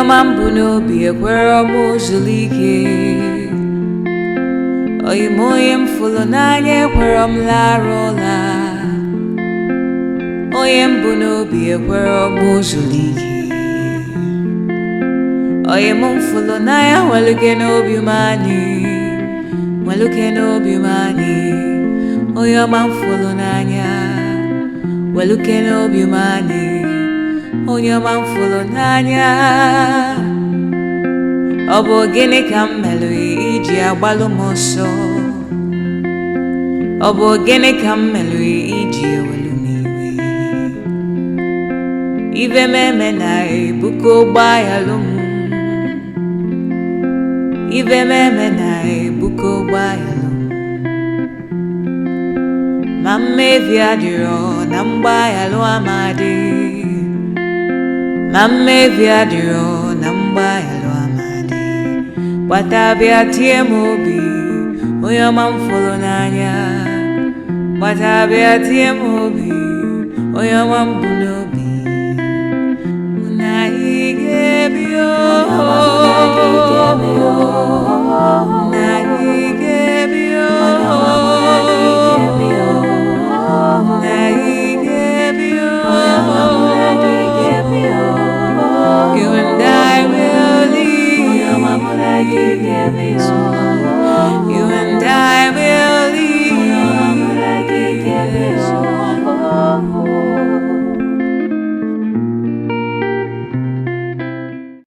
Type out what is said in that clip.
Onye ọma m bụ n'obi ekwere m zuru ike. Oyi m, onye m fụrụ n'anya, ekwere m lara ụla. Onye m bụ n'obi ekwere m zuru ike. Oyi m fụrụ n'anya, nweluke n'obi m anyị, nweluke n'obi m anyị. Onye ọma m fụrụ n'anya, weluke n'obi m anyị. Onye ọma m fụrụ n'anya, ọ bụ gịnị ka m melụ iji agbalụ m ọsọ? Ọ bụ gịnị ka m melụ iji ewelu m iwe? Ife m eme na ebuka ụgbọayalụ m. Ife m eme na ebuka ụgbọayalụ m. Ma mmebi adịrọ na mgbaghalụ amadị. Ma mmebi adịrọ na mgbaghalụ amadị. Gbata bịa tie m obi, onye ọma m fụrụ n'anya. Gbata bịa tie m obi, onye ọma m bụ n'obi. Mụ na ị ga-ebi o. Mụ na ị ga-ebi o. Mụ na ị ga-ebi o. You and I will live.